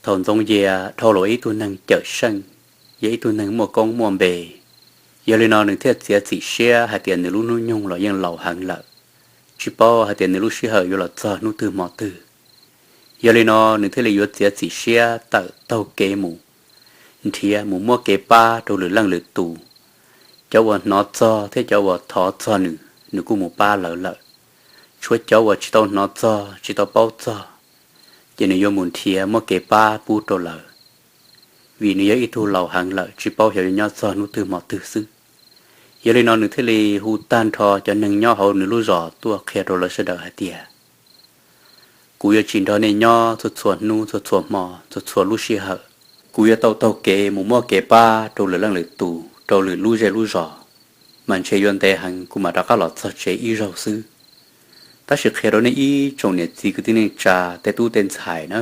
Thaum Ntxoov Yias dhau los ib tug neeg cawm seej, yog ib tug neeg muaj koob muaj npe, yog li no nws thiaj txiav txim siab hais tias nws lub hnub nyoog los yeej laus heev lawm, tsis paub hais tias nws lub sij hawm yuav los txog hnub twg hmo twg. Yog li no nws thiaj li yuav txiav txim siab tawm taug kev mus, nrhiav mus muab kev pab rau lwm leej lwm tus. Cov uas hnov txog thiab cov uas thov txog nws, nws kuj mus pab lawv lawm. Tshuav cov uas tsis tau hnov txog tsis tau paub txog, ces nws yuav mus nrhiav muab kev pab pub rau lawv, vim nws yog ib tug laus heev lawm tsis paub xyov yuav nyob txog hnub twg hmo twg xwb. Yog li no nws thiaj li hu tag nrho cov neeg nyob hauv nws lub zos tuaj qhia rau lawv sawv daws hais tias, kuv yuav tsis nrog nej nyob txhua txhua hnub txhua txhua hmo txhua txhua lub sij hawm. Kuv yuav tau taug kev mus muab kev pab rau lwm leej lwm tus, rau lwm lub zej lub zos, mas ntshe yuav ntev heev kuv mam rov qab los txog tsev ib zaug xwb. Tab sis qhia rau nej ib tsoom niam txiv kwv tij neej tsa tej tub tej ntxhais na,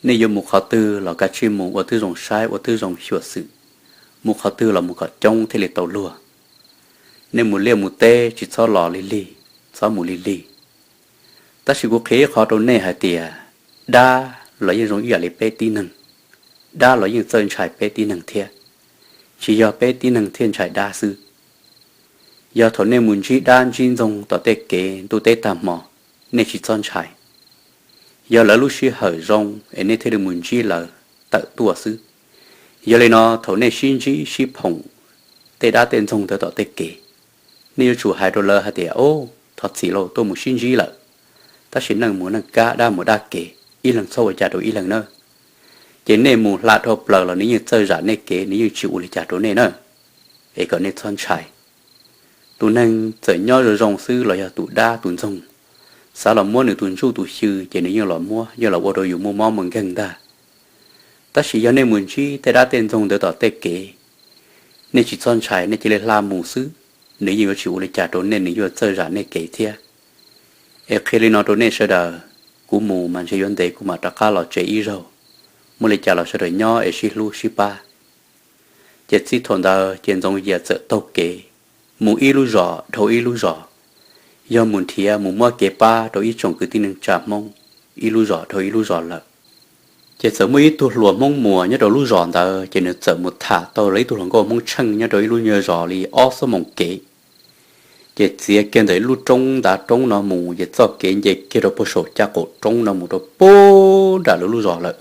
nej yuav mus qhov twg los kav tsij mus ua tib zoo saib ua tib zoo xyuam xim, mus qhov twg los mus kom coob thiaj li tau luag. Nej mus liaj mus teb tsis txhob los lig lig, txhob mus lig lig. Tab sis kuv qhia ib qho rau nej hais tias, dab los yeej zoo ib yam li peb tib neeg, dab los yeej txawj ntshai peb tib neeg thiab, tsis yog peb tib neeg thiaj ntshai dab xwb. Yog thaum nej mus ntsib dab ntsib ntxoog tom tej kev ntuj teb tag hmo, nej tsis txhob ntshai. Yog lawv lub sij hawm zoo es nej thiaj li mus ntsib lawv tawm tuaj xwb. Yog li no thaum nej sib ntsib sib phoom tej dab tej ntxoog ntawd tom tej kev, nej yuav tsum hais rau lawv hais tias, o, thov txim lauj, tuaj mus sib ntsib lawm, tab sis neej mus neej kab dab mus dab kev, ib leeg txhob ua cas rau ib leeg na. Ces nej mus hla dhau plaws los nws yeej txawj zam nej kev, nws yeej tsis ua li cas rau nej na. Es kom nej txhob ntshai. Tus neeg txawm nyob zoo zoo xwb los yog tus dab tus ntxoog, xav los muab nws tus ntsuj tus xyw ces nws yeej los muab, yeej los ua rau yus muaj mob muaj nkeeg ntag. Tab sis yog nej mus ntsib tej dab tej ntxoog ntawd tom tej kev, nej tsis txhob ntshai, nej cia li hla mus xwb, nws yeej yuav tsis ua li cas rau nej, nws yuav txawj zam nej kev thiab. Es qhia li no rau nej sawv daws, kuv mus mas ntshe yuav ntev kuv mam rov qab los tsev ib zaug, muaj li cas los sawv daws nyob es sib hlub sib pab. Ces txij thaum ntawd ces Ntxoov Yias txawm taug kev mus ib lub zos dhau ib lub zos, yog mus nrhiav mus muab kev pab rau ib tsoom kwv tij neej tsa Hmoob ib lub zos dhau ib lub zos lawm. Ces txawm muaj ib tug hluas Hmoob Muas nyob rau lub zos ntawd, ces nws txawm mus tham tau lawv ib tug hluas nkauj Hmoob Tsheej nyob rau ib lub nyuag zos li ob xuab moos kev. Ces txiav kiag ntawm ib lub roob ntav roob no mus, ces txoj kev nce kiag rau puag saum caj qaum roob no mus rau puag nram lawv lub zos lawm.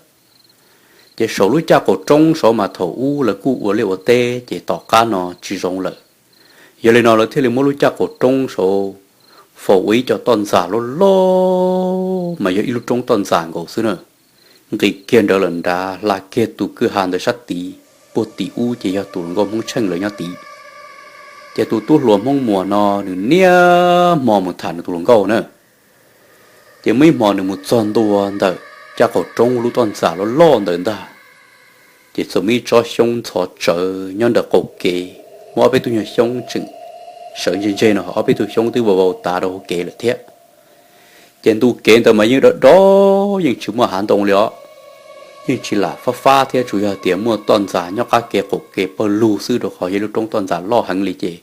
Ces saum lub caj qaum roob saud mas thaum ub lawv kuj ua liaj ua teb, ces tom qab no tsis zoo lawm. Yog li no lawv thiaj li muab lub caj qaum roob saud faus ua ib co toj ntxas loj loj, mas yog ib lub roob toj ntxas nkaus xwb na. Nqis kiag nrawd lawm nrad, hla kiag tus kwj ha ntawd sab tid, puag tim ub ces yog tus hluas nkauj Hmoob Tsheej lawv nyob tid. Ces tus tub hluas Hmoob Muas no nws niaj hmo mus tham nws tus hluas nkauj na. Ces muaj ib hmo nws mus txog ntua ntawm caj qaum roob lub toj ntxas loj loj ntawd ntag, ces txawm muaj ib tsob xyoob ntxhov tsawv nyob ntawm qaum kev, muaj ob peb tug nyuag xyoob tseem sawv ntse ntse no, ob peb tug xyoob twb vau vau tav rau hauv kev lawm thiab. Ces ntu kev ntawd mas yeej dov dov, yeej tsis muaj hav ntoo li os, yeej tsis lam fab fab thiab, tsuas yog tias muaj toj ntxas nyob qab kev qaum kev pawg lug xwb, rau qhov yog lub roob toj ntxas loj heev li.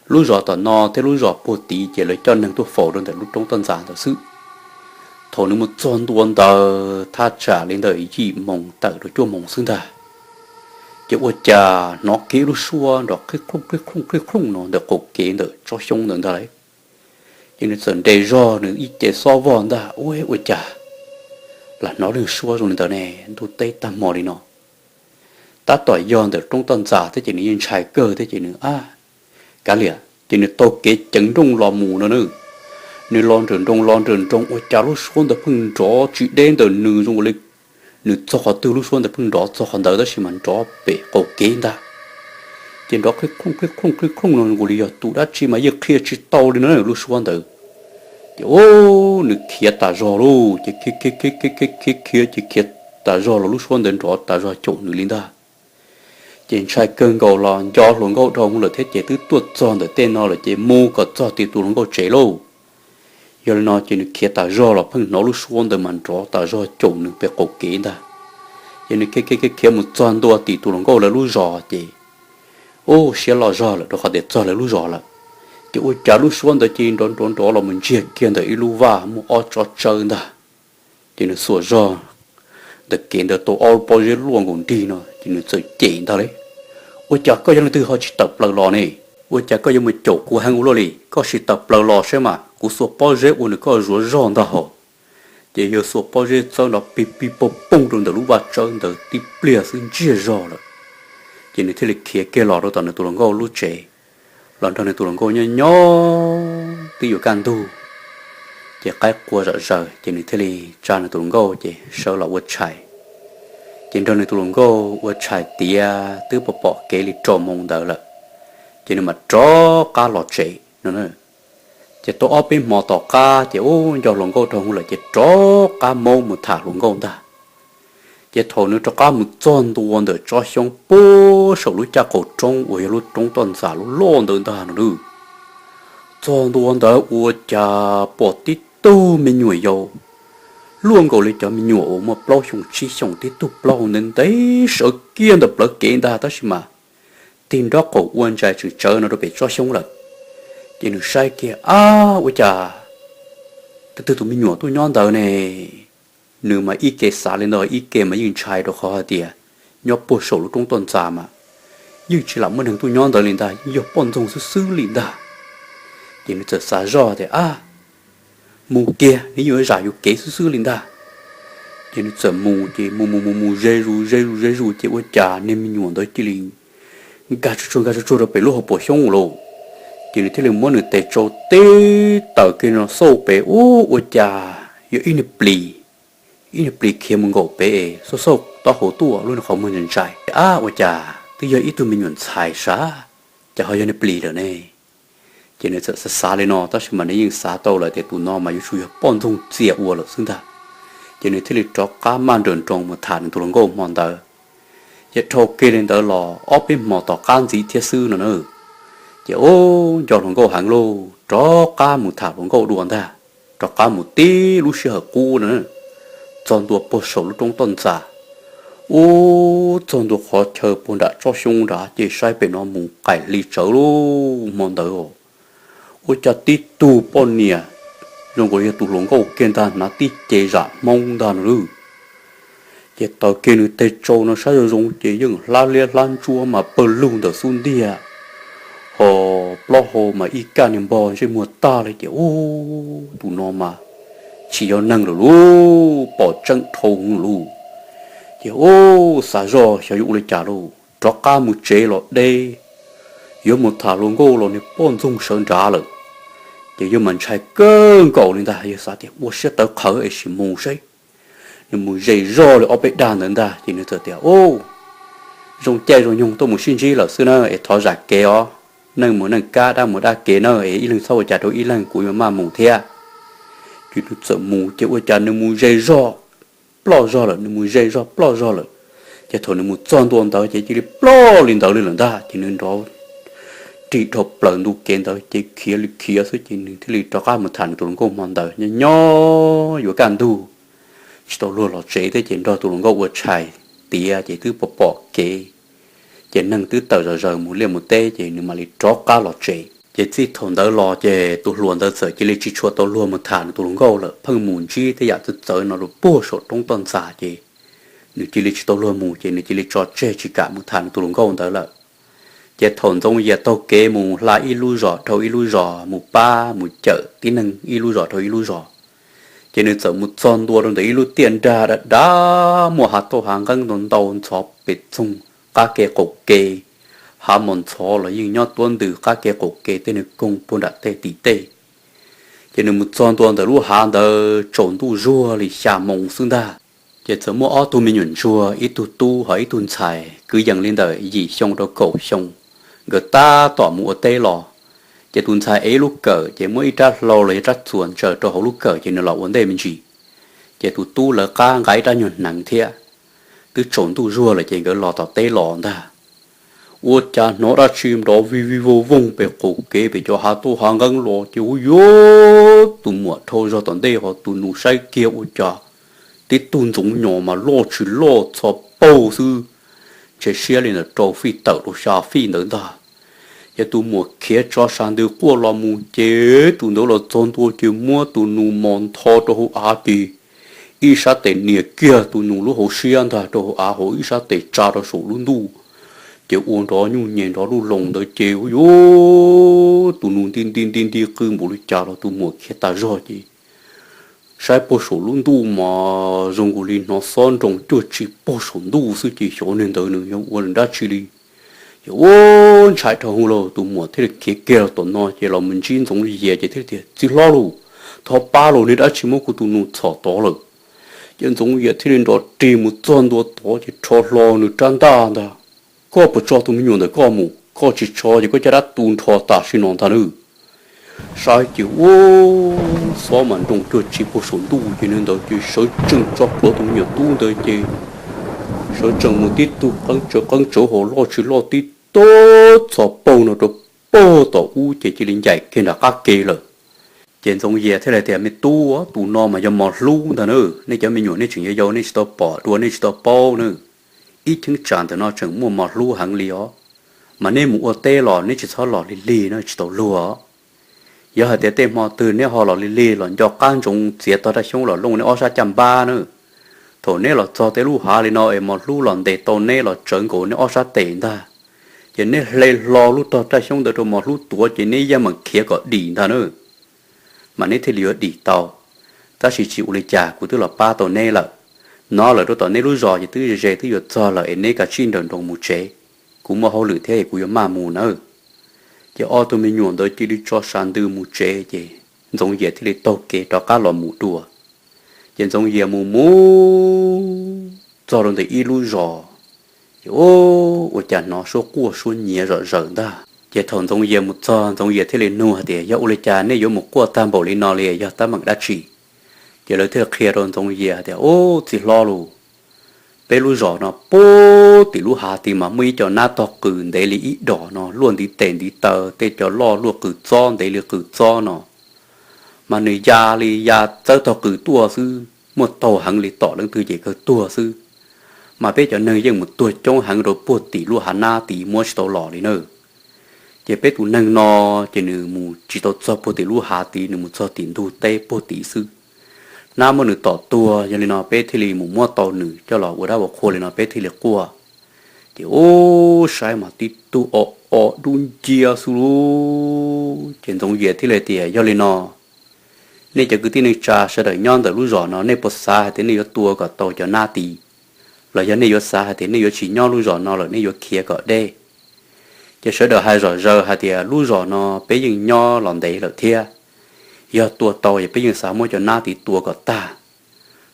Ces lub zos tom no thiab lub zos puag tid ces lawv coj neeg tuaj faus rau ntawm lub roob toj ntxas ntawd xwb. Thaum nws mus txog ntua ntawd thaj tsam li ntawm yim moos tawm rau cuaj moos xwb ntag, ces ua cas hnov kiag ib lub suab nrov qhib qhlooj qhib qhlooj qhib qhlooj no ntawm qaum kev ntawm tsob xyoob ntawd ntag lauj. Ces nws txawm nres zog nws ib ce xob vog ntag, ua ua cas lam hnov lub suab zoo li ntawd ne, ntuj teb tag hmo li no. Tab tom yog ntawm roob toj ntxas thiab ces nws yeej ntshai kawg thiab ces nws a, kav liam ces nws taug kev ceev nrooj los mus no na. Nws los nrawm nroos los nrawm nroos ua cas lub suab ntawd pheej nrov tsis deb ntawm nws zoo li, nws txog qhov twg lub suab ntawd pheej nrov txog qhov ntawd tab sis mas nrov pem qaum kev ntag. Ces nrov qhib qhlooj qhib qhlooj qhib qhlooj no zoo li yog tus dab tsi mas yeej qhia tsis tau li no lub suab ntawd. Ces nws khiav tas zog lauj, ces khiav khiav khiav khiav khiav khiav ces khiav tas zog los lub suab ntawd nrov tas zog caum nws li ntag. Ces ntshai kawg nkaus los nco hluas nkauj dhau hwv lawm thiab ces twb tuaj txog ntawm tej no lawm ces mus kom txog tim tus hluas nkauj tsev lauj. Yog li no ces nws khiav tas zog los pheej hnov lub suab ntawd mas nrov tas zog caum nws pem qaum kev ntag. Ces nws khiav khiav khiav khiav mus txog ntua tim tus hluas nkauj lawv lub zos ces, u, siab loj zog lawm rau qhov tias txog lawv lub zos lawm. Ces ua cas lub suab ntawd ces nrov nrov nrov los mus ntsiag kiag ntawm ib lub vaj muaj ob tsob tsawb ntag. Ces nws xuas zog ntawm kev ntawd tau ob lub pob zeb luaj nkaus nrig no ces nws txawm cem ntag li: Ua cas koj yog leej twg ho tsis tawm plaws los ne? Ua cas koj yuav mus caum kuv heev ua luaj li? Koj sim tawm plaws los saib mas kuv xuas pob zeb ua nws koj zuav zog ntag hos. Ces yawg xuas pob zeb txawb nrov pig pig poog poog rau ntawm lub vaj tsawb ntawd tib pliag xwb ntsiag zog lawm. Ces nws thiaj li khiav kiag los rau tom nws tus hluas nkauj lub tsev, los nrog nws tus hluas nkauj nyob nyob twb yuav kaj ntug, ces qaib qua zom zaws ces nws thiaj li tsa nws tus hluas nkauj ces sawv los ua tshais. Ces nrog nws tus hluas nkauj ua tshais tiav twb pom pom kev li rau moos ntawd lawm, ces nws mam rov qab los tsev no. Ces tau ob peb hmo tom qab ces ub nco hluas nkauj dhau hwv lawm ces rov qab maub mus tham hluas nkauj ntag. Ces thaum nws rov qab mus txog ntua ntawm tsob xyoob puag saum lub caj qaum roob uas yog lub roob toj ntxas lub loj ntawd ntag no, txog ntua ntawd ua cas pom tib tug me nyuam yaus luaj nkaus li cov me nyuam uas muaj plaub xyoo tsib xyoos, tib tug plaub hau ntev ntev sawv kiag ntawm plawv kev ntag tab sis mas tig nrob qaum ua ntsais tswm tsawv no rau pem tsob xyoob lawm. Ces nws saib kiag, ab, ua cas twb twg tus me nyuam tuaj nyob ntawd ne? Nws mas ib ke xav li ntawd ib ke mas yeej ntshai rau qhov hais tias nyob puag saum lub roob toj ntxas mas yeej tsis lam muaj neeg tuaj nyob ntawd li ntag, yeej yog poj ntxoog xwb xwb li ntag. Ces nws txawm xav zoj tias, ab, mus kiag nws yeej yuav zam yus kev xwb xwb li ntag. Ces nws txawm mus ces mus mus mus mus ze zus ze zus ze zus ces ua cas niag me nyuam ntawd cia li nkag tsuag tsuag nkag tsuag tsuag rau pem lub hauv paus xyoob lawm. Ces nws thiaj li muab nws tes tsau tib tawm kiag no xauj pem ub ua cas yog ib niag plis, ib niag plis khiav mus nkaum pem es xauj xauj taub hau tuaj lub niag qhov muag ntshai ntshai. Ab, ua cas twb yog ib tug me nyuam ntxhais sav, ces ho yog niag plis lawm ne. Ces nws txawm xav xav li no tab sis mas nws yeej xav tau lawm tias tus no mas yuav tsum yog poj ntxoog txias ua lawm xwb ntag. Ces nws thiaj li rov qab maj nrawm nroos mus tham nws tus hluas nkauj hmo ntawd. Ces dhau kiag li ntawd los ob peb hmo tom qab ntxiv thiab xwb no na, ces ub nco hluas nkauj heev lauj, rov qab mus tham hluas nkauj dua ntag. Rov qab mus tib lub sij hawm qub no, txog ntua puag saum lub roob toj ntxas, ub, txog ntua qhov chaw puag nram tsob xyoob nrad ces saib pem no mus qaim hli tsawv lub hmo ntawd, ua cas tib tug poj niam zoo nkaus yog tus hluas nkauj kiag ntag hnav tib ce zam hmoob ntag no lawm. Ces taws kiag nws tes tsau no saib zoo zoo ces yeej hlab liab hlab ntsuab mas pawg lug ntawm xub ntiag, ho plaub hau mas ib kaj niag npog ntsej muag tag li ces ub, tus no mas tsis yog neeg lawm lauj, pom tseeb dhau hwv lawm. Ces ub, xav zoj xyov yuav ua li cas lauj, rov qab mus tsev los deb, yuav mus tham hluas nkauj los niag poj ntxoog sawv nrad lawm. Ces yawg mas ntshai kawg nkaus li ntag, yawg xav tias ua siab tawv qhawv es sim mus saib. Nws mus ze zog li ob peb dag ntawd ntag ces nws txawm tias, ub, zoo caij zoo nyoog tuaj mus sib ntsib lawm xwb na es thov zam kev os. Neej mus neej kab, dab mus dab kev na es ib leeg txhob ua cas rau ib leeg, kuv yuav maj mus thiab. Ces nws txawm mus ces ua cas nws mus ze zog ploj zog lawm, nws mus ze zog ploj zog lawm. Ces thaum nws mus txog ntua ntawd ces cia li ploj li ntawd li lawm ntag ces nws nrov ris dhau plaws ntu kev ntawd ces khiav li khiav xwb ces nws thiaj li rov qab mus tham nws tus hluas nkauj hmo ntawd nyob nyob yuav kaj ntug, tsis tau luag los tsev thiab ces nrog tus hluas nkauj ua tshais tiav ces twb pom pom kev, ces neeg twb tawm zom zaws mus liaj mus teb ces nws mam li rov qab los tsev. Ces txij thaum ntawd los ces tus hluas ntawd txawm cia li tsis tshua tau luag mus tham nws tus hluas nkauj lawm, pheej mus ntsib tej yam txawv txawv no rau puag saum roob toj ntxas ces nws cia li tsis tau luag mus ces nws cia li tso tseg tsis kam mus tham nws tus hluas nkauj ntawd lawm. Ces thaum Ntxoov Yias taug kev mus hla ib lub zos dhau ib lub zos mus pab mus cawm tib neeg ib lub zos dhau ib lub zos, ces nws txawm mus txog ntua rau ntawm ib lub tiaj nrag dav dav muaj hav tauj hav nqeeb ntau ntau ntxhov pem txoog qab ke qaum ke, hav mos ntxhov los yeej nyob tuab ntws qab ke qaum ke tej nws koog puag nram tej tim tej. Ces nws mus txog ntua ntawm lub hav ntawd tsaus ntuj zuag li xya moos xwb ntag. Ces txawm muaj ob tug me nyuam ntsuag, ib tug tub ho ib tug ntxhais kwv yees li ntawm yim xyoo rau kaum xyoo, nkawd tab tom mus ua teb los. Ces tus ntxhais ev ib lub kawm ces muab ib rab hlau los yog rab txuas ntsaws rau hauv lub kawm ces nws los ua ntej me ntsis. Ces tus tub lawv qab nqa ib rab nyuag hneev thiab. Twb tsaus ntuj zuag lawm ces nkawd los tom teb los ntag. Ua cas hnov dab tsi nrov vij vij voog voog pem qaum kev pem cov hav tauj hav nqeeb los ces ua yuav tus muam dhau zog tom ntej ho tus nus saib kiag ua cas tib tug ntxoov nyos mas loj tsis loj txho paug xwb, ntshe siab li ntawm rau fij tawm rau xya fij ntawd ntag. Ces tus muam khiav tso sas ntws quaj los mus ces tus ntawd los txog ntua ces muab tus nus mos ntho rau hauv av ces ib sab tes nias kiag tus nus lub hauv siab ntag rau hauv av hauv, ib sab tes tsa rau saum lub ntuj. Ces ua nrov nyuj nyem nrov luj loos ntawd ces ua yuav tus nus nti nti nti nti qw npaum li cas los tus muam khiav tas zog ces saib puag saum lub ntuj mas zoo nkaus li hnov xob nroo cuag tsi puag saum ntuj xwb ces xyov niag ntawd nws yog ua dab tsi li. Ces ua ntshai dhau hwv lauj, tus muam thiaj li khiav kiag los tom no ces los mus ntsib Ntxoov Yias ces thiaj tias, Txiv hlob lauj, thov pab lauj, niag dab tsi muab kuv tus nus txhom tod lawm. Ces Ntxoov Yias thiaj li nrov rig mus txog ntua tod ces rho hlo nws rab ntaj ntag. Koj puas tso tus me nyuam ntawm koj mus? Koj tsis tso ces koj caj dab tu nrho tam sim no ntag nawb. Saib ces ua xob mas nroo cuag tsi puag saum ntuj ces nws ntawd ces sawv tsees tso plhuav tus me nyuam tub ntawd ces sawv tsees mus tib tug qeeb tsawv qeeb tsawv hauv loj tsis loj tib tug txhos paug no rau puag tom ub ces cia li ncaim kiag nram qab ke lawm. Ces Ntxoov Yias thiaj li tias, Me tub, tus no mas yog mos hlub ntag na. Nej cov me nyuam nej tseem yau yau nej tsis tau pom dua nej tsis tau paub na. Ib cheeb tsam ntawm no tseem muaj mos hlub heev li os. Mas nej mus ua teb los nej tsis txhob los lig lig na, tsis tau luag. Yog hais tias tej hmo twg neb ho los lig lig los nco qab ntsoov txiav tog raj xyoob los looj neb ob sab caj npab na. Thaum neb los txog tej lub hav li no es mos hlub los ntes tau neb los tsawv nkaus neb ob sab tes ntag, ces neb hle hlo lub tog raj xyoob ntawd rau mos hlub tuav ces neb yeej meem khiav kom dim ntag na, mas neb thiaj li yuav dim tau. Tab sis tsis ua li cas, kuv twb los pab tau neb lawm. No lawm rau tom neb lub zos ces twb ze ze twb yuav txog lawm es neb kav tsij nrawm nroos mus tsev. Kuv muaj hauj lwm thiab es kuv yuav maj mus nawb. Ces ob tug me nyuam ntawd cia li tso sav ntws mus tsev ces Ntxoov Yias thiaj li taug kev rov qab los mus dua. Ces Ntxoov Yias mus mus txog rau ntawm ib lub zos, ces ua cas hnov suab quaj suab nyiav zom zaws ntag. Ces thaum Ntxoov Yias mus txog Ntxoov Yias thiaj li nug hais tias, Yog ua li cas nej yuav mus quaj tag npaum li no li, yog teeb meem dab tsi? Ces lawv thiaj qhia rau Ntxoov Yias hais tias, Ub, txiv hlob lauj, peb lub zos no puag tim lub hav tid mas muaj ib co nab tog qws ntev li ib dos no luaj ntiv tes ntiv taw, tej co loj luaj qws txob ntev li qws txob no, mas nws ya li ya txawb tog qws tuaj xwb, muaj taug heev li tom leej twg ces kawg tuag xwb. Mas peb cov neeg yeej mus tuag coob heev rau puag tim lub hav nab tid muab tsis tau los li na. Ces peb tus neeg no ces nws mus tsis tau txog puag tim lub hav tid, nws mus txog tim ntug teb puag tid xwb. Nab muab nws tom tuag, yog li no peb thiaj li mus muab tau nws coj los ua dab ua qhua li no peb thiaj li quaj. Ces ub, saib mas tib tug o o dub nciab xwb lauj. Ces Ntxoov Yias thiaj li tias, Yog li no, nej cov kwv tij neej tsa sawv daws nyob ntawm lub zos no nej puas xav hais tias nej yuav tua kom tau cov nab tid, los yog nej yuav xav hais tias nej yuav tsis nyob lub zos no lawm, nej yuav khiav kom deb? Ces sawv daws hais zom zaws hais tias, Lub zos no peb yeej nyob los ntev lawm thiab, yog tua tau es peb yeej xav muab cov nab tid tua kom tag,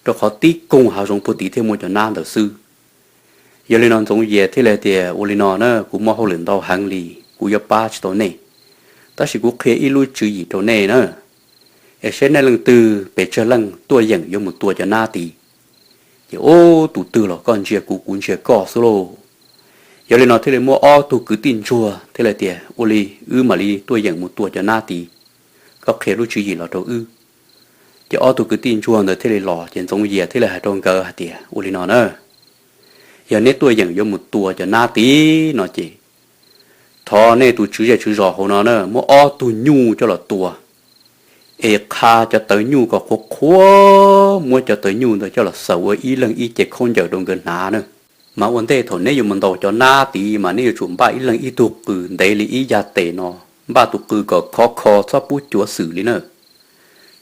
rau qhov tib koog hav zoov puag tid thiaj muaj cov nab ntawd xwb. Yog li no Ntxoov Yias thiaj li tias, Ua li no na, kuv muaj hauj lwm ntau heev li, kuv yuav pab tsis tau nej, tab sis kuv qhia ib lub tswv yim rau nej na, es seb nej leej twg pes tsawg leej tuaj yeem yuav mus tua cov nab tid. Ces ub, tus twg los koj ntsia kuv, kuv ntsia koj xwb lauj. Yog li no thiaj li muaj ob tug kwv tij ntsuag thiaj li tias, Ua li, wb mam li tuaj yeem mus tua cov nab tid, koj qhia lub tswv yim los rau wb. Ces ob tug kwv tij ntsuag ntawd thiaj li los, ces Ntxoov Yias thiaj li hais rau nkawd hais tias, Ua li no na, yog neb tuaj yeem yuav mus tua cov nab tid no ces thov nej tus tswv zej tswv zos hauv no na, muab ob tug nyuj coj los tua, es qha cov tawv nyuj kom qhuav qhuav, muab cov tawv nyuj ntawd coj los xaws ua ib leeg ib ce khaub ncaws rau nkawd hnav na. Mas ua ntej thaum neb yuav mus ntaus cov nab tid mas neb yuav tsum npaj ib leeg ib tug qws ntev li ib yag tes no, npaj tus qws kom khov kho txhob pub cuav xwm li na.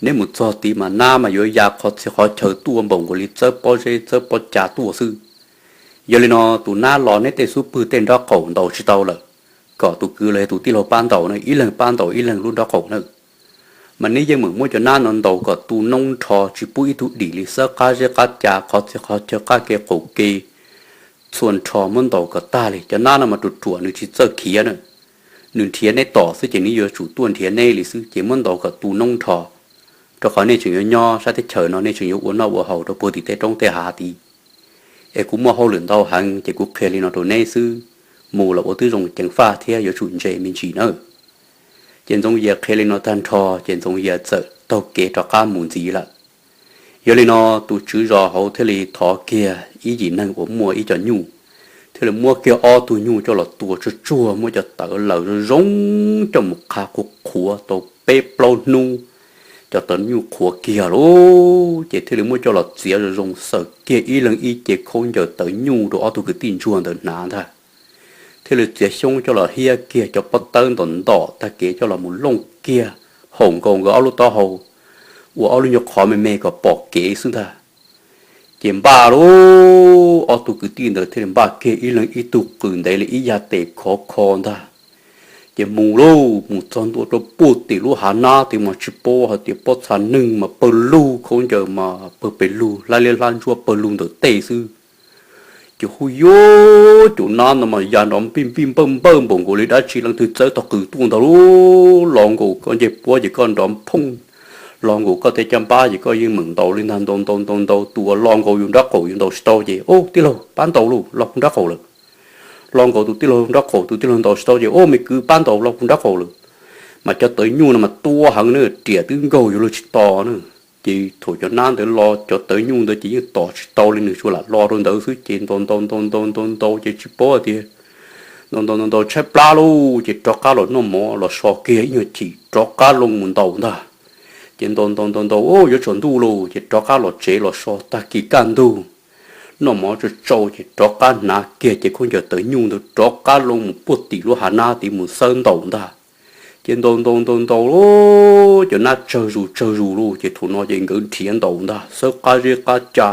Neb mus txog tid mas nab mas yuav ya qhov txhia qhov chaw tuaj npaum nkaus li txawb pob zeb txawb pob ca tuaj xwb. Yog li no tus nab los neb tej xub pwg tej nraub qaum ntaus tsis tau lawm, kom tus kwv los yog tus tij laug pab ntaus na, ib leeg pab ntaus ib leeg lub nraub qaum na. Mas neb yeej meem muab cov nab no ntaus kom tu noob nrho tsis pub ib tug dim li, xawb qab zeb qab ca qhov txhia qhov chaw qab ke qaum ke txhua nrho muab ntaus kom tag li. Cov nab no mas ruam ruam nws tsis txawj khiav na, nws nrhiav neb tom xwb ces nws yuav tsum tuaj nrhiav neb li xwb, ces muab ntaus kom tu noob nrho, rau qhov nej tseem yuav nyob sab teb chaws no nej tseem yuav ua noj ua haus rau puag tim tej roob tej hav tid. Es kuv muaj hauj lwm ntau heev ces kuv qhia li no rau neb xwb, mus los ua tib zoo ceev faj thiab yuav tsum ntse me ntsis nawb. Ces Ntxoov Yias qhia li no tag nrho ces Ntxoov Yias txawm taug kev rov qab mus ntxiv lawm. Yog li no tus tswv zos hauv thiaj li thov kiag ib yim neeg uas muaj ib co nyuj, thiaj li muab kiag ob tug nyuj coj los tua tsuag tsuag, muab cov tawv laws zoo zoo coj mus qha qhuav qhuav tau peb plaub hnub, cov tawv nyuj qhuav kiag lauj, ces thiaj li muab coj los txiav zoo zoo xaws kiag ib leeg ib ce khaub ncaws tawv nyuj rau ob tug kwv tij ntsuag ntawd hnav ntag. Thiaj li txiav xyoob coj los hiab kiag cov pob tawb ntom ntom tag kev coj los mus looj kiag, haum nkaus nkawd ob lub taub hau, ua ob lub nyuag qhov me me kom pom kev xwb ntag. Ces npaj lauj, ob tug kwv tij ntawd thiaj li npaj kiag ib leeg ib tug qws ntev li ib yam tes khov kho ntag. Ces mus lauj, mus txog ntua rau puag tim lub hav nab tid mas tsis paub hais tias pob txha neeg mas pawg lug, khaub ncaws mas pawg pes lug, hlab liab hlab ntsuab pawg lug ntawm tej xwb. Ces hu yuav caum nab ntawd mas ya nrov npij npij npawj npawj npaum nkaus li dab tsi leej twg txawb tog qws tuaj ntag lauj. Los nkaus koj ncej puab ces koj nrov phooj, los nkaus koj tej caj npab ces koj yeej meem ntaus li ntag, ntaus ntaus ntaus ntaus, tus uas los nkaus yus nraub qaum yus ntaus tsis tau ces, Au tij laug, pab ntaus lauj, los kuv nraub qaum lawm. Los nkaus tus tij laug nraub qaum, tus tij laug ntaus tsis tau ces, Au me kwv, pab ntaus, los kuv nraub qaum lawm. Mas cov tawv nyuj no mas tua heev na, riam twb nkaug yuav luag tsis tos na. Ces thaum cov nab ntawd los cov tawv nyuj ntawd ces yeej tos tsis tau li, nws tsuas lam los rau ntawd xwb ces ntaus ntaus ntaus ntaus ntaus ntaus ces tsis paub tias, ntaus ntaus ntaus ntaus tshaib plab lauj ces rov qab los noj mov los so kiag ib nyuag chim rov qab loo mus ntaus ntag. Ces ntaus ntaus ntaus ntaus, Au yuav tsaus ntuj lauj ces rov qab los tsev los so tag kis kaj ntug, noj mov tsau tsau ces rov qab hnav kiag cev khaub ncaws tawv nyuj ntawd rov qab loo mus puag tim lub hav nab tid mus xawb ntaus ntag. Ces ntaus ntaus ntaus ntaus, cov nab tsawg zus tsawg zus lauj ces thaum no ces nkawd nrhiav ntaus ntag, xawb qab zeb qab ca,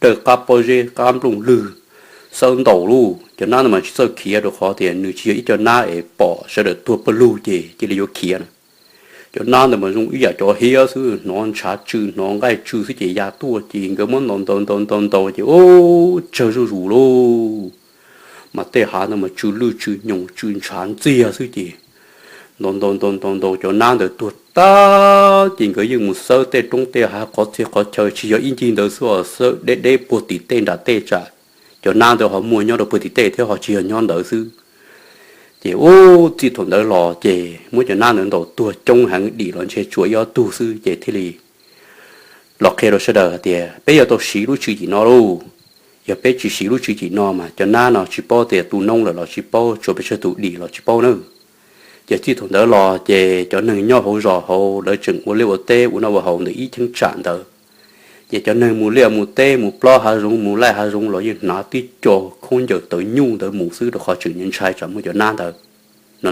dawj qab pob zeb qab nplooj lwg, xawb ntaus lauj. Cov nab ntawd mas tsis txawj khiav rau qhov tias nws tsis yog ib co nab es pom sawv daws tuag pawg lug ces cia li yuav khiav na. Cov nab ntawd mas zoo ib yam cov hiab xwb, hnov ntshav tsw hnov nqaij tsw xwb ces ya tuaj ces nkawd muab ntaus ntaus ntaus ntaus ntaus ces, Au, tsawg zuj zus lauj. Mas tej hav ntawd mas tsw lwj tsw nyoos tsw ntshav ntxiag xwb ces ntaus ntaus ntaus ntaus ntaus cov nab ntawd tuag tag ces nkawd yeej mus xawb tej roob tej hav qhov txhia qhov chaw tsis yog ib ncig ntawd xwb, xawb deb deb puag tim tej nram tej tsam cov nab ntawd ho muaj nyob rau puag tim tej thiab ho tsis yog nyob ntawd xwb. Ces ub, txij thaum ntawd los ces muab cov nab ntawd ntaus tuag coob heev, dim los ntshe tshuav ib ob tug xwb ces thiaj li los qhia rau sawv daws hais tias, Peb yuav tau siv lub tswv yim no lauj. Yog peb tsis siv lub tswv yim no mas cov nab no tsis paub tias tu noob lawm los tsis paub, tsuas pes tsawg tus dim los tsis paub na. Ces txij thaum ntawd los ces cov neeg nyob hauv zos hauv lawv tseem ua liaj ua teb ua noj ua haus ntawm ib cheeb tsam ntawd. Ces cov neeg mus liaj mus teb mus plob hav zoov mus laij hav zoov los yeej hnav tib co khaub ncaws tawv nyuj ntawd mus xwb rau qhov tseem ntshai tsam muaj cov nab ntawd no.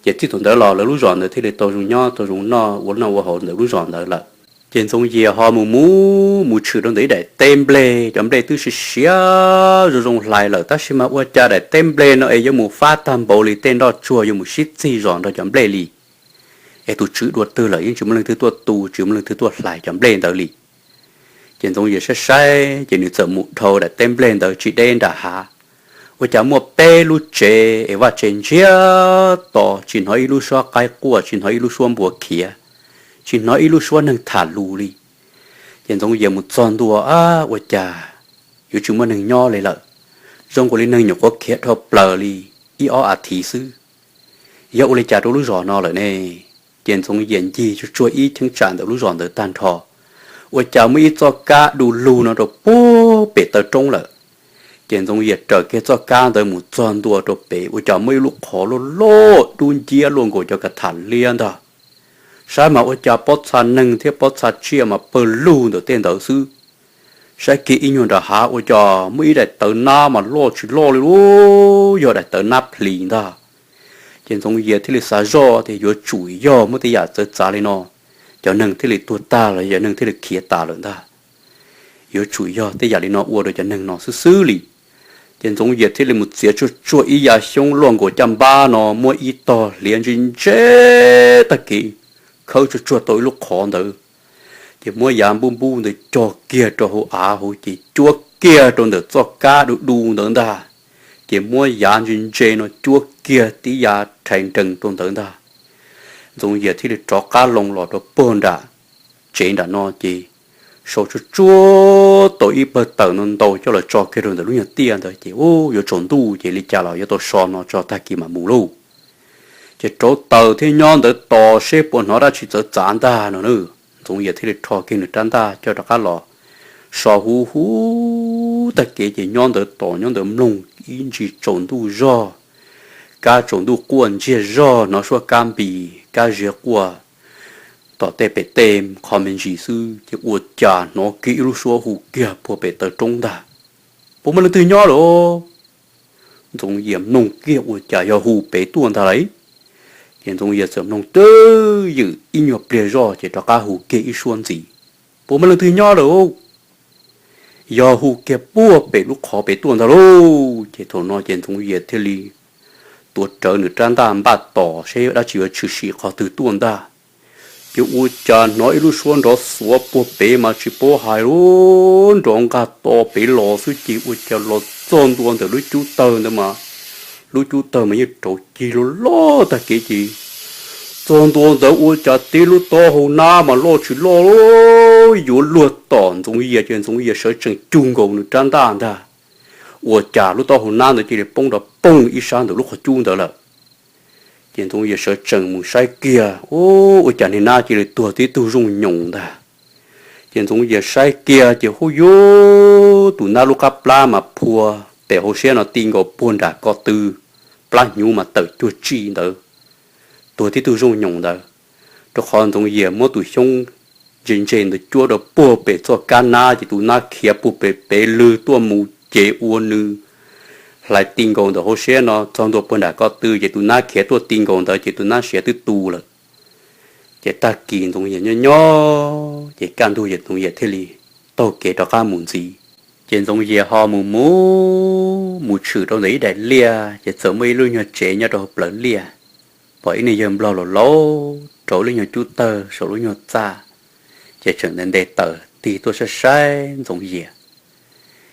Ces txij thaum ntawd los lawv lub zos ntawd thiaj li tau zoo nyob tau zoo noj ua noj ua haus ntawm lub zos ntawd lawm. Ces Ntxoov Yias ho mus mus mus tshwm rau ntawm ib daim teb nplej, cov nplej twb siav siav zoo zoo hlais lawm, tab sis mas ua cas daim teb nplej no es yuav mus fab tag npaum li tej nroj tsuag yuav mus sib txig zos nrog cov nplej li. Es tus tswv dua twg lawm yeej tsis muaj leej twg tuaj tu, tsis muaj leej twg tuaj hlais cov nplej ntawd li. Ces Ntxoov Yias saib saib ces nws txawm mus dhau daim teb nplej ntawd tsis deb nram hav, ua cas muaj peb lub tsev es vaj tsev ntsiag to, tsis hnov ib lub suab qaib quaj, tsis hnov ib lub suab npua khiav, tsis hnov ib lub suab neeg tham lus li. Ces Ntxoov Yias mus txog ntua, Ab, ua cas yuav tsis muaj neeg nyob li lawm? Zoo nkaus li neeg nyuam qhuav khiav dhau plaws li ib ob as thiv xwb. Yog ua li cas rau lub zos no lawm ne? Ces Ntxoov Yias ncig tsuag tsuag ib cheeb tsam ntawm lub zos ntawd tag nrho, ua cas muaj ib txoj kab du lug no rau puag pem taw roob lawm. Ces Ntxoov Yias raws kiag txoj kab ntawd mus txog ntua rau pem, ua cas muaj ib lub qhov loj loj dub nciab luaj nkaus cov ka tham liab ntag. Saib mas ua cas pob txha neeg thiab pob txha tsiaj mas pawg lug ntawm tej ntawd xwb. Saib kiag ib nyuag nram hav ua cas muaj ib daim tawv nab mas loj tsis loj li lauj, yog daim tawv nab plis ntag. Ces Ntxoov Yias thiaj li xav zoj tias yuav tsum yog muaj tej yam txawv txav li no, cov neeg thiaj li tuag tag los cov neeg thiaj li khiav tas lawm ntag. Yuav tsum yog tej yam li no ua rau cov neeg no xwb xwb li. Ces Ntxoov Yias thiaj li mus txiav tsuag tsuag ib yav xyoob luaj nkaus caj npab no muab ib tog hliav ntse ntse tag kev, khawb tsuag tsuag tau ib lub qhov ntawd. Ces muab yav npub npub ntawd cog kiag rau hauv av hauv ces cuab kiag rau ntawm txoj kab du du ntawd ntag. Ces muab yav ntse ntse no cuab kiag tib yav rhais nrees rau ntawd ntag. Ntxoov Yias thiaj li rov qab loo los rau puag nram tsev nram no ces sau tsuag tsuag tau ib pawg taws ntau ntau coj los tso kiag rau ntawm lub nyuag tiaj ntawd ces, Ub, yuav tsaus ntuj ces li cas los yuav tau so no tso tag kis mam mus lauj. Ces rauv taws thiab nyob ntawd tos seb puas hnov dab tsi txawv txav ntag no na. Ntxoov Yias thiaj li rho kiag nws rab ntaj coj rov qab los so huv huv tag kev ces nyob ntawd tos nyob ntawd mloog ib ntsis tsaus ntuj zog, kab tsaus ntuj quaj ntsiag zog, hnov suab kab npis kab ziag quaj tom tej pem tej qho me ntsis xwb ces ua cas hnov kiag ib lub suab hu kiag puag pem taw roob ntag, Puas muaj leej twg nyob lawm? Ntxoov Yias mloog kiag ua cas yog hu pem tuaj ntag lauj. Ces Ntxoov Yias txawm mloog twb ywm ib nyuag pliag zoj ces rov qab hu kiag ib suab ntxiv, Puas muaj leej twg nyob lawm? Yog hu kiag puag pem lub qhov pem tuaj ntag lauj. Ces thaum no ces Ntxoov Yias thiaj li tuav rawv nws rab ntaj npaj tos seb dab tsi yuav tshwm sim qhov twg tuaj ntag. Ces ua cas hnov ib lub suab nrov xuav puag pem mas tsis paub hais lub nrov nqaj to pem los xwb ces ua cas los txog ntua ntawm lub cub tawg ntawd mas lub cub tawg mas yeej rauv cig loj loj tag kev ces txog ntua ntawd ua cas tib lub taub hau nab mas loj tsis loj yuav luag tom Ntxoov Yias ces Ntxoov Yias sawv tsees cug nkaus nws rab ntaj ntag. Ua cas lub taub hau nab ntawd cia li poob rau poog ib sab ntawm lub qhov cub ntawd lawm. Ces Ntxoov Yias sawv tsees mus saib kiag, ua cas niag nab cia li tuag tib tug zooj nyoos ntag. Ces Ntxoov Yias saib kiag ces hu yuav tus nab lub qab plab mas phua pem hauv siab no ti nkaus puag nram ko tw, plab hnyuv mas tawm cuag tsi ntawd, tuag tib tug zooj nyoos ntawd. Rau qhov Ntxoov Yias muab tus xyoob ntse ntse ntawd cuab rau puag pem txoj kab nab ces tus nab khiav puag pem pem lwg tuaj mus ces ua nws hlais ti nkaus ntawm hauv siab no txog ntua puag nram ko tw ces tus nab khiav tuaj ti nkaus ntawd ces tus nab siav twb tu lawm. Ces tag kis Ntxoov Yias nyob nyob ces kaj ntug ces Ntxoov Yias thiaj li taug kev rov qab mus ntxiv. Ces Ntxoov Yias ho mus mus mus tshwm rau ntawm ib daim liaj ces txawm muaj ib lub nyuag tsev nyob rau hauv plawv liaj, pom ib niag yawg nplog laus laus rauv lub nyuag cub tawg saum lub nyuag txaj, ces tseem nte nte taws tig tuaj saib saib Ntxoov Yias.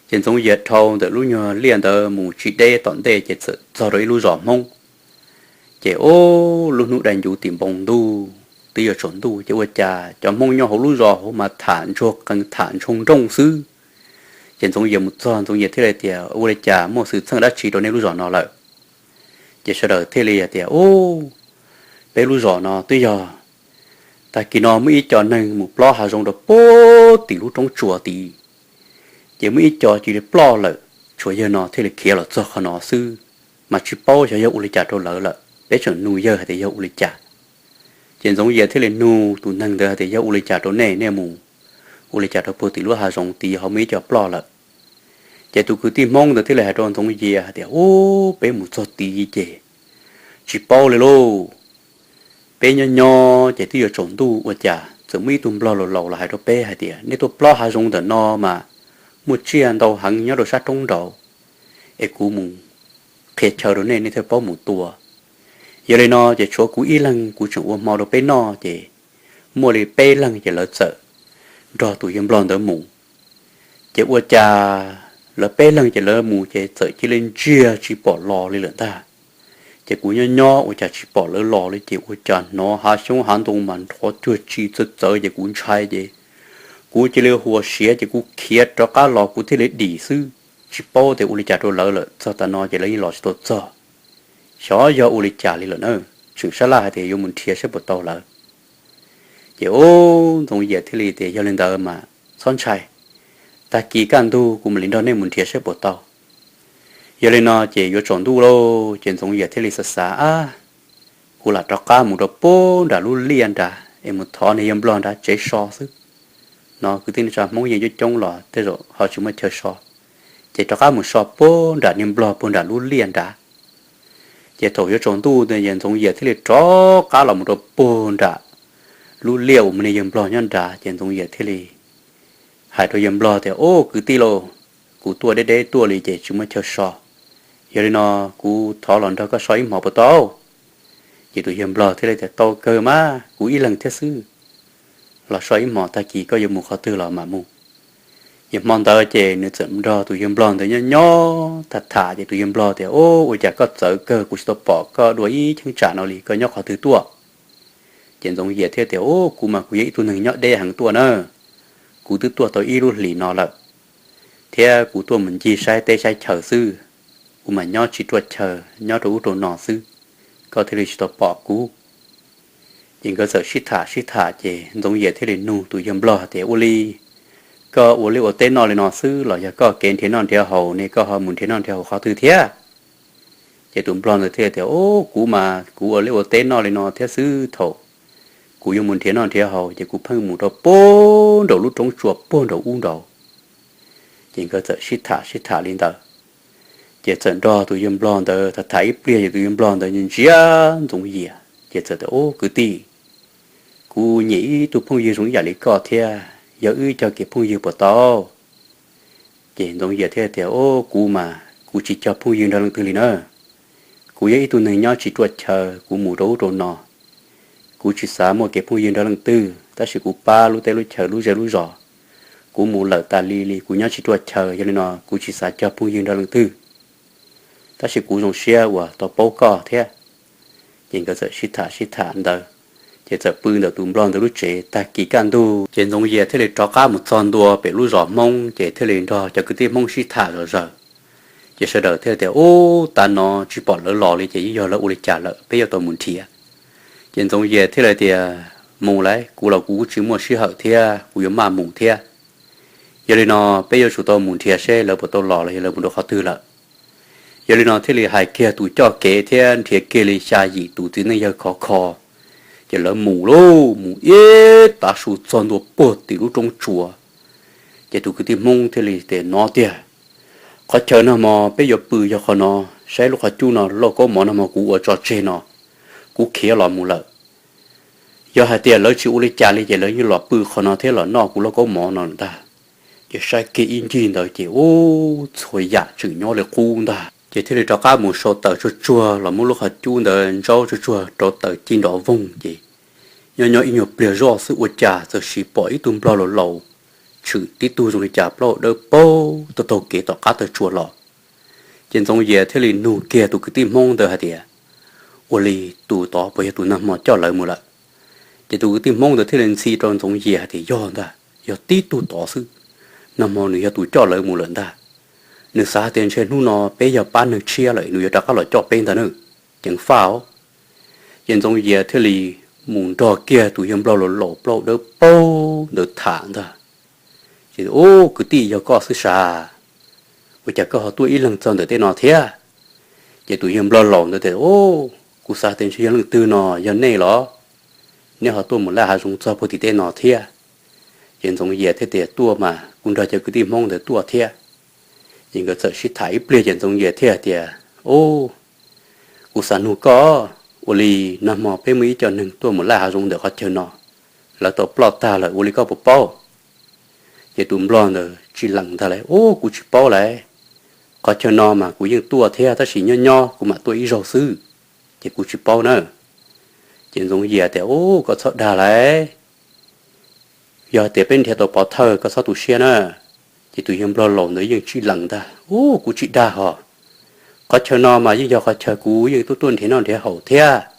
Ces Ntxoov Yias dhau ntawm lub nyuag liaj ntawd mus tsis deb tom ntej ces txawm txog rau ib lub zos Hmoob. Ces ub lub hnub dai ncuv tim npoo ntuj twb yuav tsaus ntuj ces ua cas cov Hmoob nyob hauv lub zos hauv mas tham ntsuag qees tham ntshoo nrooj xwb. Ces Ntxoov Yias mus txog Ntxoov Yias thiaj li tias, Ua li cas muaj xwm txheej dab tsi rau nej lub zos no lawm? Ces sawv daws thiaj li hais tias, Ub, peb lub zos no twb yog tag kis no muaj ib co neeg mus plob hav zoov rau puag tim lub roob tsuas tid. Ces muaj ib co cia li ploj lawm, tshuav yawg no thiaj li khiav los txog qhov no xwb, mas tsis paub xyov yog ua li cas rau lawv lawm, peb tseem nug yawg hais tias yog ua li cas. Ces Ntxoov Yias thiaj li nug tus neeg ntawd hais tias, Yog ua li cas rau nej, nej mus ua li cas rau puag tim lub hav zoov tid ho muaj ib co ploj lawm? Ces tus kwv tij Hmoob ntawd thiaj li hais rau Ntxoov Yias hais tias, Ub, peb mus txog tid ces tsis paub li lauj. Peb nyob nyob ces twb yuav tsaus ntuj ua cas txawm muaj ib tug nplog laus laus los hais rau peb hais tias, Nej tuaj plob hav zoov ntawm no mas muaj tsiaj ntau heev nyob rau sab roob nraud, es kuv mus qhia chaw rau nej, nej thiaj paub mus tua. Yog li no ces tshuav kuv ib leeg kuv tseem ua hmo rau peb noj ces muaj li peb leeg ces lawv txawm nrog tus yawg nplog ntawd mus. Ces ua cas lawv peb leeg ces lawv mus ces txawm cia li ntsiag tsis pom los li lawm ntag. Ces kuv nyob nyob ua cas tsis pom lawv los li ces ua cas hnov hav xyoob hav ntoo mas nrov cuag tsi txawv txawv ces kuv ntshai ces kuv cia li huas siav ces kuv khiav rov qab los kuv thiaj li dim xwb, tsis paub tias ua li cas rau lawv lawm. Txog tav no ces lawv yeej los tsis tau txog, xyov yog ua li cas li lawm na. Tseem sab laj hais tias yuav mus nrhiav saib puas tau lawv. Ces ub, Ntxoov Yias thiaj li tias, Yog li ntawd mas txhob ntshai, tag kis kaj ntug kuv mam li nrog nej mus nrhiav saib puas tau. Yog li no ces yuav tsaus ntuj lauj ces Ntxoov Yias thiaj li xav xav, Ab, kuv lam rov qab mus rau puag nram lub liaj nrad es mus thov niag yawg nplog nrad tsev so xwb. No kwv tij neej tsa Hmoob yeej coob coob los tej zaum ho tsis muaj chaw so, ces rov qab mus so puag nram niag nplog puag nram lub liaj nrad. Ces thaum yuav tsaus ntuj ces Ntxoov Yias thiaj li rov qab los mus rau puag nram lub liaj uas muaj niag yawg nplog nyob nrad ces Ntxoov Yias thiaj li hais rau yawg nplog tias, Ub, kwv tij lauj, kuv tuaj deb deb tuaj li ces tsis muaj chaw so. Yog li no kuv thov los nrog koj so ib hmos puas tau? Ces tus yawg nplog thiaj li tias, Tau kawg mas, kuv ib leeg thiab xwb. Los so ib hmos, tag kis koj yuav mus qhov twg los mam mus. Ces hmo ntawd ces nws txawm nrog tus yawg nplog ntawd nyob nyob tham tham ces tus yawg nplog tias, Ub, ua cas koj txawv kawg, kuv tsis tau pom koj dua ib cheeb tsam no li, koj nyob qhov twg tuaj? Ces Ntxoov Yias thiaj tias, Ub, kuv mas kuv yog ib tug neeg nyob deb heev tuaj na. Kuv twb tuaj tau ib lub hlis no lawm, thiab kuv tuaj mus ncig saib teb saib chaw xwb. Kuv mas nyob tsis ruaj chaw, nyob rau ub rau no xwb, koj thiaj li tsis tau pom kuv. Ces nkawd txawm sib tham sib tham ces Ntxoov Yias thiaj li nug tus yawg nplog tias, Ua li, koj ua liaj ua teb noj li no xwb los yog koj kev nrhiav noj nrhiav haus ne, koj ho mus nrhiav noj nrhiav haus qhov twg thiab? Ces tus nplog ntawd thiaj tias, Ub, kuv mas kuv ua liaj ua teb noj li no thiab xwb, thaum kuv yuav mus nrhiav noj nrhiav haus, ces kuv pheej mus rau puag nraum lub roob tsua puag nraum ub nraud. Ces nkawd txawm sib tham sib tham li ntawd, ces txawm nrog tus yawg nplog ntawd tham tham ib pliag, ces tus yawg nplog ntawd ntsia Ntxoov Yias ces txawm tias, Ub kwv tij, kuv nyiam ib tug phooj ywg zoo ib yam li koj thiab, yog wb cog kev phooj ywg puas tau? Ces Ntxoov Yias thiaj tias, Ub, kuv mas kuv tsis cog phooj ywg nrog leej twg li na. Kuv yog ib tug neeg nyob tsis ruaj chaw, kuv mus rau ub rau no, kuv tsis xav muaj kev phooj ywg nrog leej twg, tab sis kuv pab lub teb lub chaw lub zej lub zos, kuv mus lawm tas li li kuv nyob tsis ruaj chaw, yog li no kuv tsis xav cog phooj ywg nrog leej twg. Tab sis kuv zoo siab uas tau paub koj thiab. Ces nkawd txawm sib tham sib tham ntawd, ces txawm pw ntawm tus nplog ntawd lub tsev. Tag kis kaj ntug ces Ntxoov Yias thiaj li rov qab mus txog ntua pem lub zos Hmoob, ces thiaj li nrog cov kwv tij Hmoob sib tham zom zaws. Ces sawv daws thiaj tias, Ub, tav no tsis pom lawv los li, ces yeej yog lawv ua li cas lawm, peb yuav tau mus nrhiav. Ces Ntxoov Yias thiaj li tias, Mus lauj, kuv los kuv kuj tsis muaj sij hawm thiab, kuv yuav maj mus thiab. Yog li no peb yuav tsum tau mus nrhiav seb lawv puas tau los los yog lawv mus rau qhov twg lawm. Yog li no thiaj li hais kiag tus coj kev thiab nrhiav kiag li xya yim tus txiv neej yawg khov kho, ces lawv mus lauj, mus ib tav su txog ntua puag tim lub roob tsua. Ces tus kwv tij Hmoob thiaj li tias, No tiag, qhov chaw nag hmo peb yuav pw yog qhov no, saib lub qhov cub no, lauj kaub mov nag hmo kuv ua tso tseg no, kuv khiav los mus lawm. Yog hais tias lawv tsis ua li cas li ces lawv yeej los pw qhov no thiab los noj kuv lauj kaub mov no ntag. Ces saib kiag ib ncig ntawd ces ub, txhua yam tseem nyob li qub ntag. Ces thiaj li rov qab mus sau taws tsuag tsuag los muab lub qhov cub ntawd ntsaub tsuag tsuag rau taws ci nrov voog ces nyob nyob ib nyuag pliag zoj xwb ua cas txawm sim pom ib tug nplog laus laus tshwm tib tug zoo li cas plaub dawb paug taug taug kev tom qab taw tsua los. Ces Ntxoov Yias thiaj li nug kiag tus kwv tij Hmoob ntawd hais tias, Ua li tus tod puas yog tus nag hmo coj lawv mus lawm? Ces tus kwv tij Hmoob ntawd thiaj li ntxhi rau Ntxoov Yias hais tias, Yog ntag, yog tib tug tod xwb, nag hmo nws yog tus coj lawv mus lawm ntag. Nws xav hais tias ntshe hnub no peb yog pab neeg tshiab lawm nws yuav rov qab los coj peb ntag na, ceev faj os. Ces Ntxoov Yias thiaj li mus nrog kiag tus yawg nplog laus laus plaub dawb paug ntawd tham ntag. Ces, Ub kwv tij, yog koj xwb sav, ua cas koj ho tuaj ib leeg txog ntawm tej no thiab? Ces tus yawg nplog laus ntawd tias, Ub, kuv xav tias ntshe yog leej twg no, yog nej los? Nej ho tuaj mus laj hav zoov txog puag tim tej no thiab? Ces Ntxoov Yias thiaj tias, Tuaj mas, kuv nrog cov kwv tij Hmoob ntawd tuaj thiab. Ces nkawd txawm sib tham ib pliag ces Ntxoov Yias thiaj tias, Ub, kuv xav nug koj, ua li nag hmo peb muaj ib co neeg tuaj mus laj hav zoov ntawm qhov chaw no, lawv tau ploj tag lawm, ua li koj puas paub? Ces tus nplog ntawd tsis lees ntag lauj, Ub, kuv tsis paub lauj. Qhov chaw no mas kuv yeej tuaj thiab tab sis nyob nyob kuv mam tuaj ib zaug xwb, ces kuv tsis paub na. Ces Ntxoov Yias tias, Ub, koj txhob dag lauj. Yog tias peb nrhiav tau pov thawj koj txhob tu siab na. Ces tus yawg nplog laus ntawd yeej tsis lees ntag, Ub, kuv tsis dag hos. Qhov chaw no mas yeej yog qhov chaw kuv yeej tuaj tuaj nrhiav noj nrhiav haus thiab,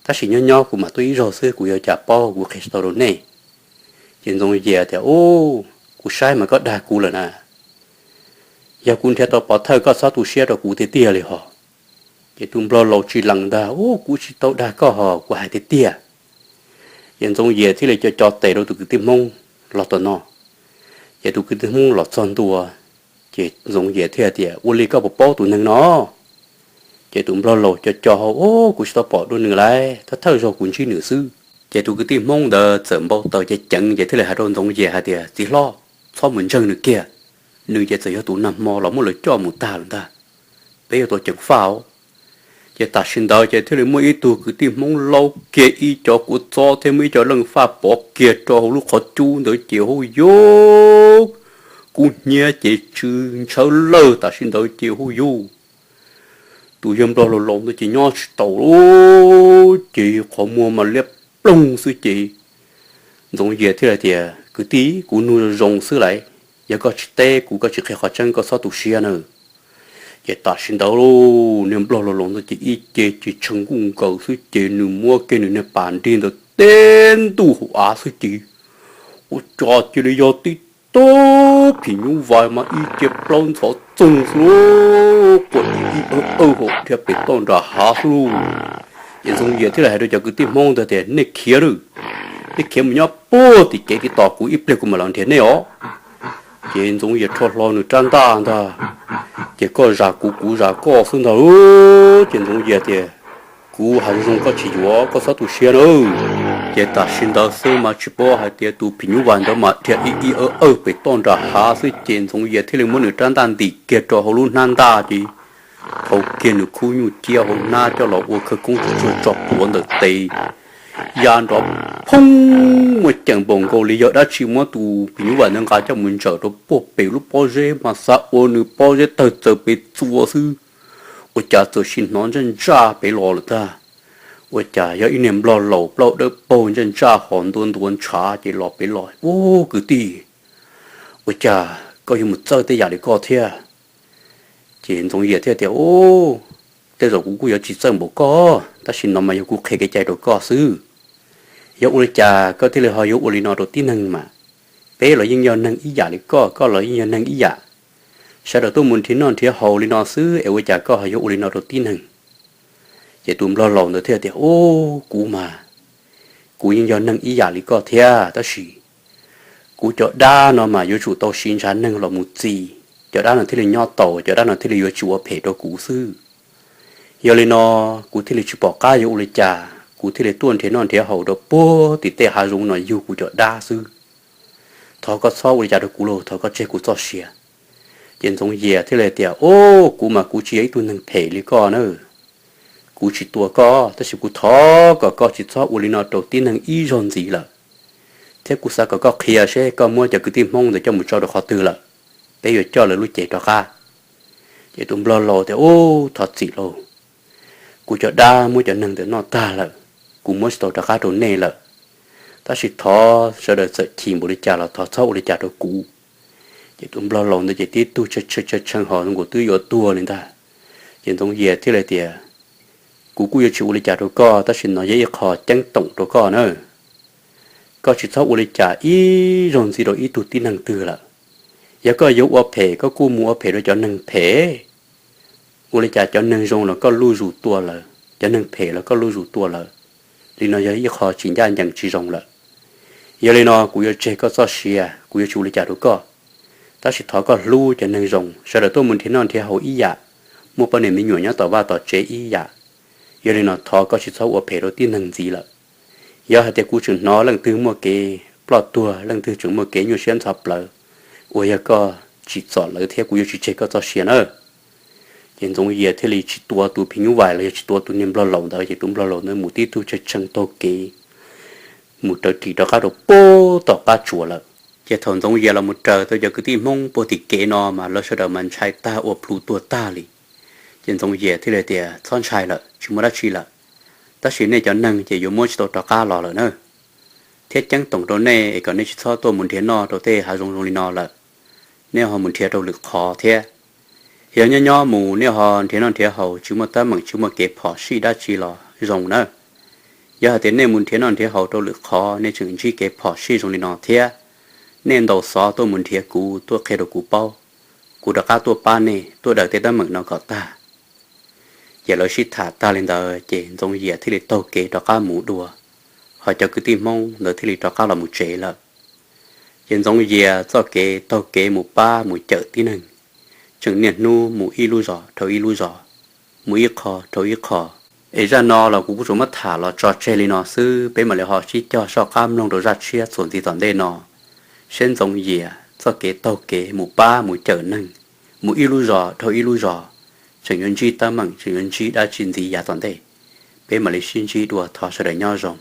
tab sis nyob nyob kuv mam tuaj ib zaug xwb, kuv yuav cas paub, kuv qhia tsis tau rau nej. Ces Ntxoov Yias tias, Ub, kuv saib mas koj dag kuv lawm na. Yog kuv nrhiav tau pov thawj koj txhob tu siab rau kuv tiag tiag li hos. Ces tus nplog laus tsis lees ntag, Ub, kuv tsis tau dag koj hos, kuv hais tiag tiag. Ces Ntxoov Yias thiaj li co co tes rau tus kwv tij Hmoob los tom no. Ces tus kwv tij Hmoob los txog ntua, ces Ntxoov Yias thiaj tias, Ua li koj puas paub tus neeg no? Ces tus nplog laus co co hau, Ub, kuv tsis tau pom dua nws lauj, thawj thawj zaug kuv ntsib nws xwb. Ces tus kwv tij Hmoob ntawd txawm npau taws ceev ceev ces thiaj li hais rau Ntxoov Yias hais tias, Txiv hlob, txhob mus ntseeg nws kiag. Nws ces txawm yog tus nag hmo los muab lawv coj mus tag lawm ntag. Peb yuav tau ceev faj os. Ces tam sim ntawd ces thiaj li muaj ib tug kwv tij Hmoob laub kiag ib co kua txob thiab muaj ib co leej faj pov kiag rau hauv lub qhov cub ntawd ces hauj yug, kub hnyiab ces tsw ntshawv lawg tam sim ntawd ces hauj yug. Tus yawg nplog laus laus ntawd ces nyob tsis taus li, ces qhov muag mas liab ploog xwb ces Ntxoov Yias thiaj hais tias, Kwv tij, kuv nug zoo zoo xwb lauj, yog koj tsis teb kuv, koj tsis qhia qhov tseeb koj txhob tu siab na. Ces tam sim ntawd niag nplog laus laus ntawd ces ib ce ces tshee nkuj nkaws xwb ces nws muab kiag nws niag pas nrig ntawd teb ntuj hauv av xwb ces ua cas cia li yog tib tug phim nyuj vais mas ib ce plaub ntxhov txoog xwb lauj, quaj ib awg hauv dhia pem toj nram hav xwb lauj. Ces Ntxoov Yias thiaj li hais rau cov kwv tij Hmoob ntawd tias, Nej khiav lauj, nej khiav mus nyob puag tim kev tiv tos kuv, ib pliag kuv mam los nrhiav nej os. Ces Ntxoov Yias rho hlo nws rab ntaj ntag, ces koj zam kuv, kuv zam koj xwb ntag. Ces Ntxoov Yias tias, Kuv hais zoo zoo koj tsis yuav, koj txhob tu siab nawb. Ces tam sim ntawd xwb mas tsis paub hais tias tus phim nyuj vais ntawd mas dhia ib ib awj awj pem toj nram hav xwb ces Ntxoov Yias thiaj li muab nws rab ntaj ntim kiag rau hauv lub hnab ntaj ces thau kiag nws khub nyuj ciab hauv hnab coj los ua khawv koob tsuag tso plhuav ntawm tes ya nrov phoob, muaj ceem npaum nkaus li yog dab tsi muab tus phim nyuj vais ntawd nqa coj mus ntsaws rau puag pem lub pob zeb mas xav ua nws pob zeb tawg txawv pem txua xwb. Ua cas txawm sim hnov ntsaj ntsaj pem los lawm ntag. Ua cas yog ib niag nplog laus plaub dawb paug ntsaj ntsaj ho ntua ntua ntshav ces los pem los, Ub, kwv tij, ua cas koj yuav mus txawj tej yam li koj thiab? Ces Ntxoov Yias thiaj tias, Ub, tej zaum kuv kuj yuav tsis txawj npaum koj, tab sis no mas yog kuv qhia kev cai rau koj xwb. Yog ua li cas koj thiaj li ho yuav ua li no rau tib neeg mas? Peb los yeej yog neeg ib yam li koj, koj los yeej yog neeg ib yam. Sawv daws tuaj mus nrhiav noj nrhiav haus li no xwb es ua cas koj ho yuav ua li no rau tib neeg? Ces tus nplog laus ntawd thiaj tias, Ub, kuv mas, kuv yeej yog neeg ib yam li koj thiab, tab sis kuv cov dab no mas yuav tsum tau siv ntshav neeg los mus txi, cov dab no thiaj li nyob tau, cov dab no thiaj li yuav tsis ua phem rau kuv xwb. Yog li no kuv thiaj li tsis pom qab yuav ua li cas, kuv thiaj li tuaj nrhiav noj nrhiav haus rau puag tim tej hav zoov no yug kuv cov dab xwb. Thov koj txhob ua li cas rau kuv lauj, thov koj tseg kuv txoj sia. Ces Ntxoov Yias thiaj li tias, Ub, kuv mas kuv tsis yog ib tug neeg phem li koj na. Kuv tsis tua koj, tab sis kuv thov kom koj tsis txhob ua li no rau tib neeg ib zaug ntxiv lawm. Thiab kuv xav kom koj qhia seb koj muab cov kwv tij Hmoob ntawd coj mus tso rau qhov twg lawm, peb yuav coj lawv lub cev rov qab. Ces tus nplog laus tias, Ub, thov txim lauj, kuv cov dab muab cov neeg ntawd noj tag lawm, kuv muab tsis tau rov qab rau nej lawm. Tab sis thov sawv daws txawm chim npaum li cas los thov txhob ua li cas rau kuv. Ces tus nplog laus ntawd ces tib tug tshee tshee ho zoo nkaus twb yuav tuag li ntag. Ces Ntxoov Yias thiaj li tias, Kuv kuj yuav tsis ua li cas rau koj, tab sis no yog ib qho ceeb toom rau koj na. Koj tsis txhob ua li cas ib zaug ntxiv rau ib tug tib neeg twg lawm. Yog koj yuav ua phem koj kuj mus ua phem rau cov neeg phem. Ua li cas cov neeg zoo los koj luj zus tua lawm, cov neeg phem los koj luj zus tua lawm. Li no yog ib qho tsis ncaj ncees tsis zoo lawm. Yog li no kuv yuav tseg koj txoj sia, kuv yuav tsis ua li cas rau koj. Tab sis thov koj hlub cov neeg zoo, sawv daws tuaj mus nrhiav noj nrhiav haus ib yam, muaj poj niam me nyuam nyob tom vaj tom tsev ib yam. Yog li no thov koj tsis txhob ua phem rau tib neeg ntxiv lawm. Yog hais tias kuv tseem hnov leej twg muaj kev ploj tuag, leej twg tseem muaj kev nyuaj siab ntxhov plawv, uas yog koj tsim txom lawv thiab kuv yuav tsis tseg koj txoj sia nawb. Ces Ntxoov Yias thiaj li tsis tua tus phim nyuj vais los yog tsis tua tus niag nplog laus ntawd, ces tus nplog laus ntawd mus tib tug tshee tshee taug kev mus raws ris rov qab rau puag tom qab tsuas lawm. Ces thaum Ntxoov Yias los mus raws tau cov kwv tij Hmoob puag tim kev no mas lawv sawv daws mas ntshai tag ua plhu tuag tag li. Ces Ntxoov Yias thiaj li tias, Txhob ntshai lawm, tsis muaj dab tsi lawm. Tab sis nej cov neeg ces yuav muab tsis tau rov qab los lawm na. Thiab ceeb toom rau nej es kom nej tsis txhob tuaj mus nrhiav noj rau tej hav zoov zoo li no lawm. Nej ho mus nrhiav rau lwm qhov thiab. Yog nyob nyob mus nej ho nrhiav noj nrhiav haus tsis muaj teeb meem tsis muaj kev phom sij dab tsi los zoo nawb. Yog hais tias nej mus nrhiav noj nrhiav haus rau lwm qhov nej tseem ntsib kev phom sij zoo li no thiab, nej ntaus xov tuaj mus nrhiav kuv tuaj qhia rau kuv paub, kuv rov qab tuaj pab nej tuaj daws tej teeb meem no kom tag. Ces lawv sib tham tag li ntawd ces Ntxoov Yias thiaj li taug kev rov qab mus dua, ho cov kwv tij Hmoob ntawd thiaj li rov qab los mus tsev lawm. Ces Ntxoov Yias txoj kev taug kev mus pab mus cawm tib neeg tseem niaj hnub mus ib lub zos dhau ib lub zos, mus ib qho dhau ib qho. Es zaj no los kuv kuj tsuas muab tham los tso tseg li no xwb, peb mam li ho sib cog soj qab mloog rau zaj tshiab txuas ntxiv tom ntej no, seb Ntxoov Yias txoj kev taug kev mus pab mus cawm neeg, mus ib lub zos dhau ib lub zos, tseem yuav ntsib teeb meem tseem yuav ntsib dab tsi ntxiv yav tom ntej. Peb mam li sib ntsib dua, thov sawv daws nyob zoo.